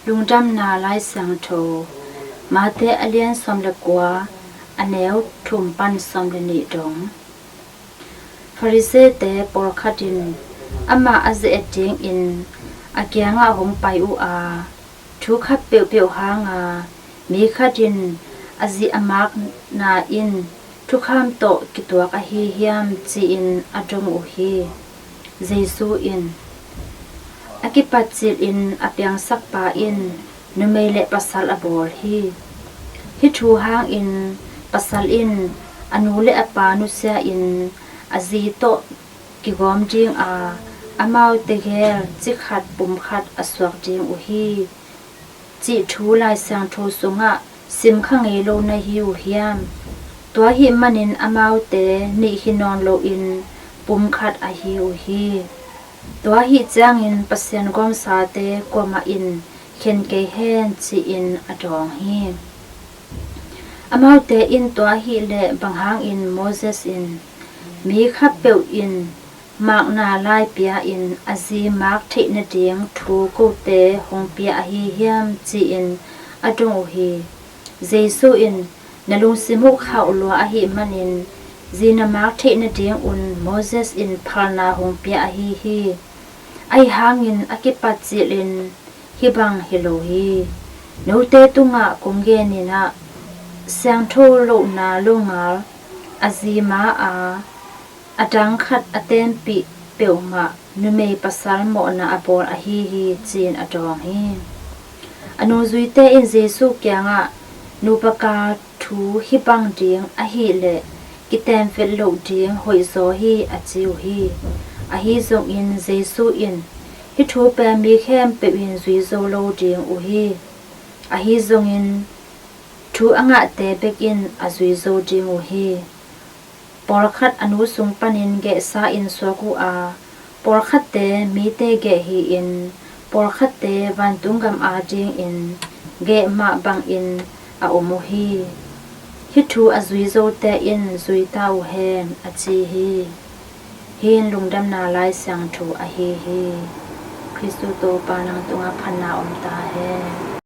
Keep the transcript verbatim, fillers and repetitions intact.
Lungdamna Lai Siangtho, Mate a lian sawm le kua, a neu thum pan sawm le nih dong. Farisee-te pawlkhat in amah a ze-et dingin a kiangah hong pai uh a, thu khat peuhpeuh hanga mi khat in a zi a makna in thukham tawh kituak ahi hiam, ci-in a dong uh hi. Jesu in, a kipat cilin a piangsakpa in numei le pasal a bawl hi. Hih thu hangin pasal in a nu le a pa nusia-in a zi tawh kigawm dinga, amaute gel cikhat pumkhat a suak ding uh hi, cih thu Lai Siangtho sungah simkha ngei lo na hi uh hiam? Tua ahih manin amaute nih hi nawn loin pumkhat ahi uh hi. Tua ahih ciangin Pasian gawmsate kuamah in khen kei hen, ci-in a dawng hi. Amaute in, tua ahih leh bang hangin Moses in mi khatpeuh in makna lai pia-in a zi mak theih nading thu kote hong pia ahi hiam, ci-in a dong uh hi. Jesu in, na lungsim uh khauh lua ahih manin zi na mak theih nadingun Moses in phalna hong pia ahi hi. Ahi hangin a kipat cilin hih bang hi lo hi. Note tungah kong genin ah, siangtho lohna longal a zi ma a, a dang khat a tenpih peuhmah numei pasal mawhna a bawl ahi hi, ci-in a dawng hi. A nungzuite in Jesu kiangah, nupa kal thu hih bang ding ahih leh kitenvet loh ding hoihzaw hi, a ci uh hi. Ahi zongin Jesu in, hih thu pen mi khempeuh in zui zo lo ding uh hi. Ahi zongin thu a ngahte bek in a zui zo ding uh hi. Pawlkhat a nu sung panin gehsa-in suak uh a, pawlkhatte mite geh hi-in, pawlkhatte vantung gam adingin geh mah bangin a om uh hi. Hih thu a zui zote in zui ta uh hen, a ci hi. Hih in Lungdamna Lai Siangtho ahi hi. Khristu Topa, nang tungah phatna om ta hen.